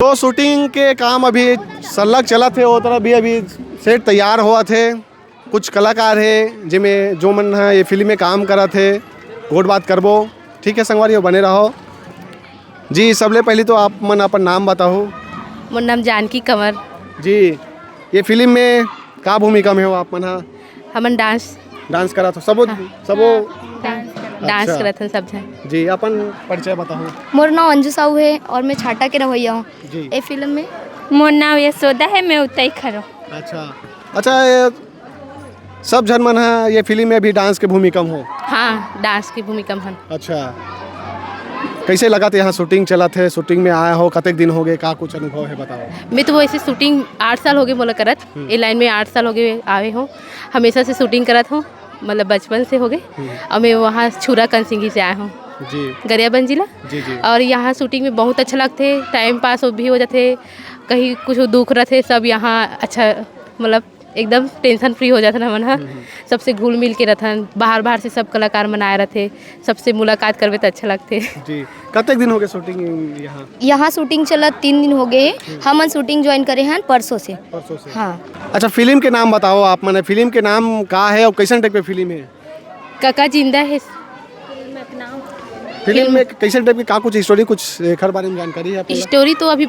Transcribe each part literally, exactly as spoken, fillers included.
तो शूटिंग के काम अभी सरलग चलत हे, वो तरफ भी अभी सेट तैयार होवत हे। कुछ कलाकार हे, जेमे जो मन ह ये फिल्म में काम करत हे, गोठ बात करबो। ठीक है संगवारी हो, बने रहो। जी, सबले पहली तो आप मन अपन नाम बताओ। मोर नाम जानकी कंवर। जी, ये फिल्म में का भूमिका में हो आप मन ह? हमन डांस। डांस करत हो सबो? हाँ। सबो? डांस करत। डांस अच्छा। करत हन सब झन। जी, अपन परिचय बताओ। मोर नाम अंजू साहू है और मैं छाटा के रहवैया हूँ। जी। ये फिल्म में। मोर नाम यशोदा है, मैं उतई खरो। अच्छा, अच्छा, ये सब झन मन ह ये फिल्म में भी डांस के भूमिका में हो? हाँ, डांस की भूमिका में हन। अच्छा, कैसे लगत हे यहाँ शूटिंग चलत हे? शूटिंग में आए हो, कतेक दिन हो गए, का कुछ अनुभव है, बताओ। मैं तो वैसे शूटिंग आठ साल हो गए मोला करत, हम्म। ये लाइन में आठ साल हो गए आए हो, हमेशा से शूटिंग करत हो, मतलब बचपन से हो गए। हम्म। और मैं वहाँ छुरा कंसिंगी से आए हो, जी। गरियाबंद जिला। जी, जी। और यहाँ शूटिंग में बहुत अच्छा लगते, टाइम पास भी हो जाते, कहीं कुछ दुख रहते, सब यहाँ अच्छा, मतलब एकदम टेंशन फ्री हो जाथन हमन ह। हम्म, हम्म। सबसे घुल मिल के रथन, बाहर बाहर से सब कलाकार मन आए रथे, सबसे मुलाकात करबे त अच्छा लगथे। जी, कतेक दिन हो गए शूटिंग यहाँ? यहाँ शूटिंग चलत तीन दिन हो गए। हम्म। हमन शूटिंग ज्वाइन करे हन परसों से। परसों से? हाँ। अच्छा, फिल्म के नाम बताओ आप, माने फिल्म के नाम का है और कैसन टाइप के फिल्म है? कका जिंदा है। फिल्म में कैसे टाइप के, का कुछ स्टोरी, कुछ एकर बारे में जानकारी है आप लोग? स्टोरी तो अभी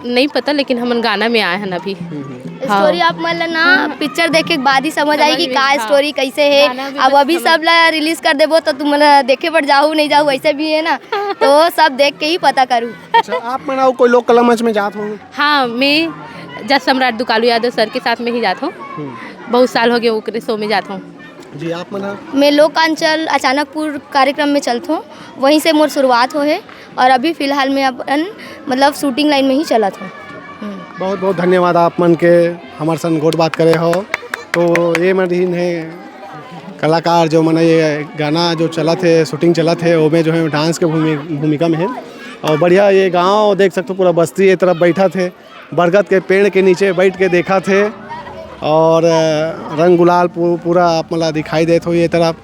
नहीं पता, लेकिन हमन गाना में आए हन अभी। हम्म, हम्म। हाँ। स्टोरी आप मन ला ना हाँ। पिक्चर देखे के बाद ही समझ समझ आएगी में, का हाँ। स्टोरी कैसे है। गाना भी अब बस अभी समझ सब ला रिलीज कर देबो तो तुम ला देखे बर जाहू नहीं जाहू, वैसे भी है ना, तो सब देख के ही पता करू। अच्छा, आप मन अउ कोई लोक कला मंच में जात हो? हाँ, मैं जज सम्राट दुकालू यादव सर के साथ में ही जात हूँ। हम्म। बहुत साल हो गए ओकरे शो में जात हूँ। जी, आप मन ह? मैं लोकांचल अचानकपुर कार्यक्रम में चलत हूँ, वहीं से मोर शुरुआत हो है और अभी फिलहाल मैं अपन मतलब शूटिंग लाइन में ही चलत हूँ। हम्म। बहुत बहुत धन्यवाद आप मन के हमर संग गोठ बात करे हो। तो ये मन रहिन हे कलाकार, जो मन ये गाना जो चलत हे, शूटिंग चलत हे, ओमे जो है डांस के भूमि-, भूमिका में है। और बढ़िया ये गांव देख सकते हो, पूरा बस्ती ये तरफ बैठा थे, बरगद के पेड़ के नीचे बैठ के देखा थे और, अ, रंग गुलाल पू-, पूरा आप मन ला दिखाई देत हो ये तरफ।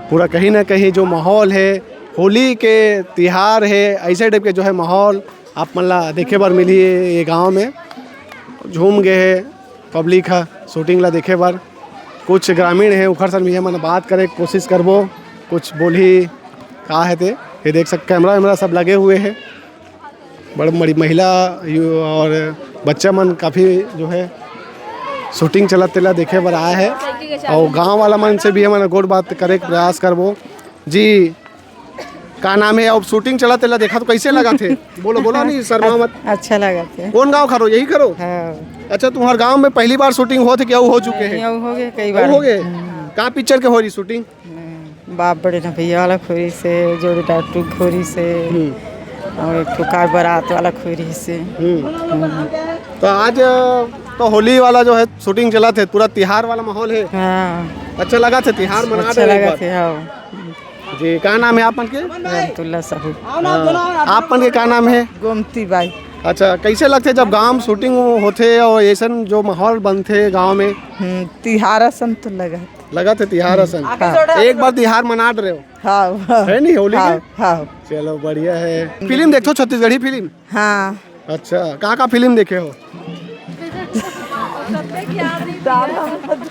पूरा कहीं ना कहीं जो माहौल है, होली के तिहार है, ऐसे टाइप के जो है माहौल आप मन ला देखे बर मिली ये, ये गांव में। झूम गए है पब्लिक ह शूटिंग ला देखे बर। कुछ ग्रामीण है, उखर सन भी हमन बात करे के कोशिश करबो, कुछ बोली का है ते। ये देख सक, कैमरा वैमरा सब लगे हुए हैं। बड़ बड़ी महिला यु-, और बच्चा मन काफ़ी जो है शूटिंग चलत तेला देखे बर आए है। और गांव वाला मन से भी हमन गोठ बात करे के प्रयास करबो। जी, का नाम है? अब शूटिंग चलत तेला देखा तो कैसे लगा थे? बोलो, बोलो, नहीं शर्मा मत। अच्छा लगा थे। कौन गांव खरो? यही खरो? हाँ। अच्छा, तुम्हारे गांव में पहली बार शूटिंग हो थे क्या? हो चुके हैं? नहीं, हो गए कई बार। हो गए? हम्म। का पिक्चर के हो रही शूटिंग? बाप बड़े ना भैया वाला खोरी से, जोड़ी डाटू खोरी से, हम्म। और एक ठो कार बारात वाला खोरी से। हम्म। हम्म। तो आज, अ, तो होली वाला जो है शूटिंग चला थे, पूरा तिहार वाला माहौल है। हाँ। अच्छा लगा थे तिहार मना अच्छा रहे एक लगा बार। थे, हाँ। जी, का नाम है आप मन के? रहमतुल्ला साहू। हाँ। आप मन के का नाम है? गोमती बाई। अच्छा, कैसे लगते जब गांव में शूटिंग होथे और ऐसन जो माहौल बनथे गांव में? हम्म, तिहार असन तो लगा। लगा थे तिहार असन। हाँ। एक बार तिहार मना रहे हो? हाँ। है नहीं होली हाँ, के? हाँ। चलो बढ़िया है। फिल्म देखो छत्तीसगढ़ी फिल्म? हाँ। अच्छा, का का फिल्म देखे हो?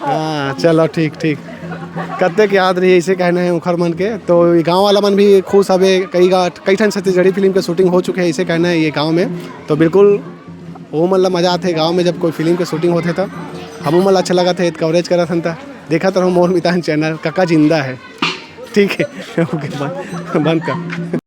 हाँ, चलो ठीक ठीक। कत्ते के याद रही ऐसे कहना है उखर मन के। तो ये गांव वाला मन भी खुश हवे, कई गा-, कई ठन छत्तीसगढ़ी फिल्म के शूटिंग हो चुके हैं ऐसे कहना है ये गांव में। तो बिल्कुल वो मन ला मजा आथे गांव में जब कोई फिल्म के शूटिंग होथे तो। हमू मन ला अच्छा लगत हे, कवरेज करत हन त। देखत रहो मोर मितान चैनल, कका जिंदा है। ठीक है। ओके, बंद, बंद कर।